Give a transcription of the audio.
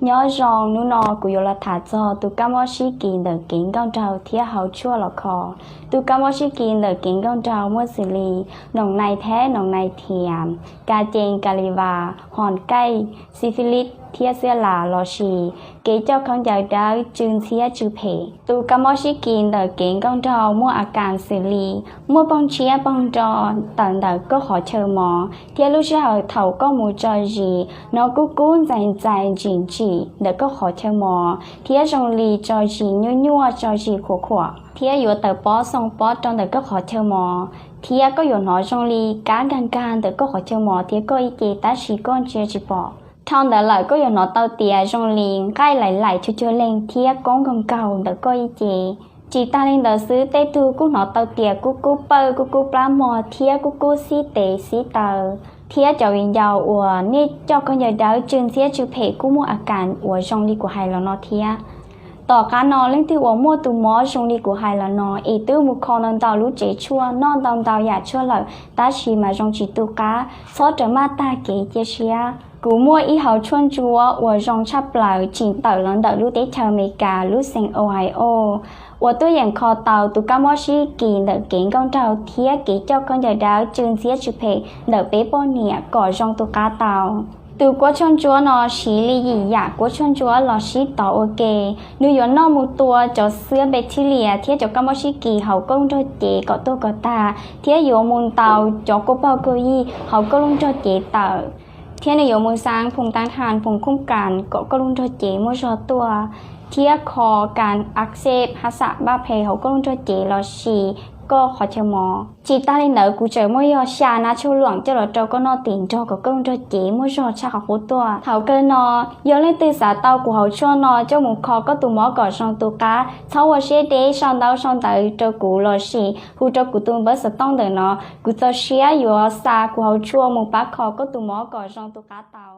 Nyob zoo, hnub no kuv yuav los tham txog tus kab mob sib kis ntawm kev nkauj nraug thiab hauv tshuaj los kho. Tus kab mob sib kis ntawm kev nkauj nraug muaj xws li noos nais thiab noos nais thiam, ka cees, ka li vas, hos kaij, xi fi lis thiab xiab las lossis kev coj khaub ncaws dawb tsw ntxhiab tsw phem. Tus kab mob sib kis ntawm kev nkauj nraug muaj a kas xws li muaj poog tshiab poog nro tawm ntawm koj qhov chaw mos, thiab lub sij hawm thaum koj mus tso zis hnov kub kub ntxais ntxais ntsim ntsim ntawm koj qhov chaw mos, thiab zoo li tso zis nyuaj nyuaj tso zis khuam khuam, thiab yuav tawm pob xoo pob rau ntawm koj qhov chaw mos, thiab koj yuav hnov zoo li kab nkag nkag ntawm koj qhov chaw mos thiab koj ib ce tab sis koj ntsia tsis pom. Dhau ntawd lawm koj yuav hnov tau tias zoo li nqaij laim laim cuag cuag leeg thiab koob nkaug nkaug ntawm koj ib ce. Tsis tas li ntawd xwb, tej tug kuj hnov tau tias kub kub pawj, kub kub plab mog thiab kub kub xib tes xib taw. Thiab cov viv ncaus uas nej coj khaub ncaws dawb tsw ntxhiab tsw phem kuj muaj a kas uas zoo li kuv hais los no thiab. Tom qab no leej twg uas muaj tus mob zoo li kuv hais los no es twb mus kho ntau ntau lub tsev tshuaj, noj ntau ntau yam tshuaj lawm tab sis mas zoo tsis tu qab, txhob rawm maj tag kev cia siab. Kuv muaj ib hauv tshuaj ntsuab uas zoo tshaj plaws tsim tawm los ntawm lub teb chaws Amelikas lub xeev Ohio uas tuaj yeem kho tau tus kab mob sib kis ntawm kev nkauj nraug thiab kev coj khaub ncaws dawb tsw ntxhiab tsw phem ntawm peb poj niam kom zoo tu qab tau. Tus kuab tshuaj ntsuab no siv li yim yam kuab tshuaj ntsuab los sib tov ua ke. Nws yuav noj mus tua cov xwb bacteria thiab cov kab mob sib kis hauv koj lub nrog cev kom tuag kom tag, thiab yuav mus ntaus cov kua paug kau yig hauv koj lub nrog cev tawm, thiab nws yuav mus xaa phoom tab has phoom khooj kas kom koj lub nrog cev muaj zog tuaj, thiab kho kas a xeb hab xam paj phe hauv koj lub nrog cev lossis koj qhov chaw mos. Tsis tas li ntawd kuv tseem muaj yog xya nab tshuaj luam coj los rau koj noj tim nrog kom koj lub nrog cev muaj zog tshaj qhov qub tuaj. Thaum kawg no, yog leej twg xav tau kuv hauv tshuaj no coj mus kho koj tus mob kom zoo tu qab, txhob ua siab deb, sau ntawv sau ntawv rau kuv lossis hu rau kuv tus npawb xov tooj ntawm no. Kuv txaus siab yuav xa kuv hauv tshuaj mus pab kho koj tus mob kom zoo tu qab tau.